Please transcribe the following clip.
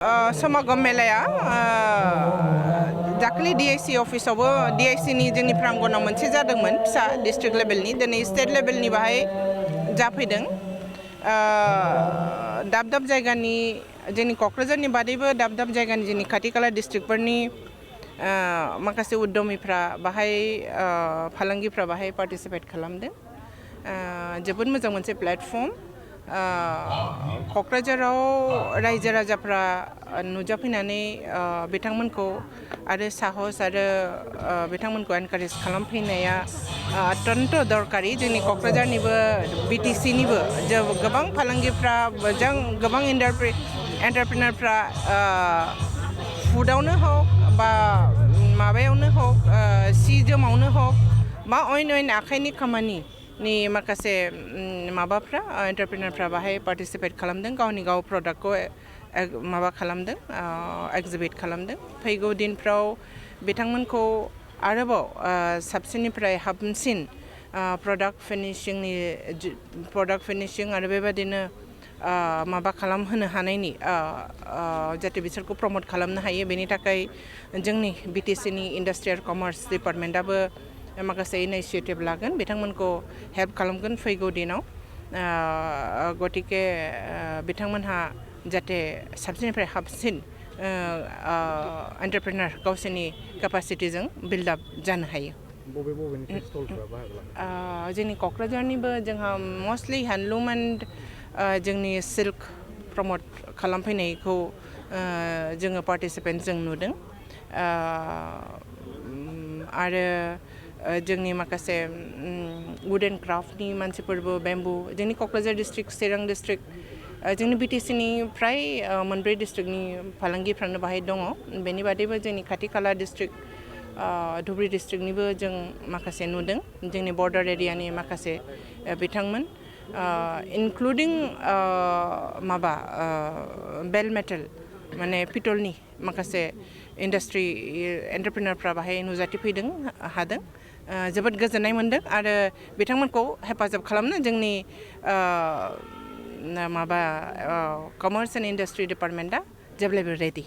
समागम मेलाया दाखालि DIC अफिसावबो DICनि जोंनि प्रांगनाव मोनसे जादोंमोन फिसा डिस्ट्रिक्ट लेभेलनि दिनै स्टेट लेभेलनि बाहाय जाफैदों दाब दाब जायगानि जोंनि क'क्राझारनि बादैबो दाब दाब जायगानि जोंनि खाथि खाला डिस्ट्रिक्टफोरनि माखासे उद्यमिफ्रा बाहाय फालांगिफ्रा बाहाय पार्टिसिपेट खालामदों जोबोद मोजां मोनसे प्लेटफर्म क'क्राझाराव रायजो राजाफ्रा नुजाफैनानै बिथांमोनखौ आरो साहस आरो बिथांमोनखौ एनकारेज खालामफैनाया अत्यन्त दरकारि जोंनि क'क्राझारनिबो BTCनिबो गोबां फालांगिफ्रा गोबां एन्टारप्रेनारफ्रा फुडआवनो हक बा माबायावनो हक सि जोमावनो हक बा अइन आखाइनि खामानिनि माखासे माबाफ्रा एन्टारप्रेनारफ्रा बाहाय पार्टिसिपेट खालामदों गावनि प्रडाक्टखौ माबा खालामदों एक्जिबिट खालामदों फैगौ दिनफ्राव बिथांमोनखौ आरोबाव साबसिननिफ्राय हामसिन प्रडाक्ट फिनिशिं आरो बेबादिनो माबा खालामहोनो हानायनि जाहाथे बिसोरखौ प्रमोट खालामनो हायो बेनि थाखाय जोंनि BTCनि इन्डास्ट्रि आरो कमार्स डिपार्टमेन्टआबो माखासे इनिशिएटिभ लागोन बिथांमोनखौ हेल्प खालामगोन फैगौ दिनाव गतिके बिथांमोनहा जाहाथे साबसिननिफ्राय हामसिन एन्टारप्रेनार गावसोरनि केपासिटिजों बिल्डआप जानो हायो जोंनि क'क्राझारनिबो जोंहा मस्टलि हेन्डलुम एन्ड जोंनि सिल्क प्रमोट खालामफैनायखौ जोङो पार्टिसिपेन्ट जों नुदों आरो जोंनि माखासे वुड एन्ड क्राफ्टनि मानसिफोरबो बेम्बु जोंनि क'क्राझार डिस्ट्रिक्ट चिरां डिस्ट्रिक्ट जोंनि BTCनि फ्राय मोनब्रै डिस्ट्रिक्टनि फालांगिफ्रानो बाहाय दङ बेनि बादैबो जोंनि खाथि खाला डिस्ट्रिक्ट धुबुरी डिस्ट्रिक्टनिबो जों माखासे नुदों जोंनि बर्डार एरियानि माखासे बिथांमोन इनक्लुडिं माबा बेल मेटेल माने पितलनि माखासे इन्डास्ट्रि एन्टारप्रेनारफ्रा बाहाय नुजाथिफैदों हादों जोबोद गोजोननाय मोनदों आरो बिथांमोनखौ हेफाजाब खालामनो जोंनि माबा कमार्स एन्ड इन्डास्ट्रि डिपार्टमेन्टआ जेब्लायबो रेडि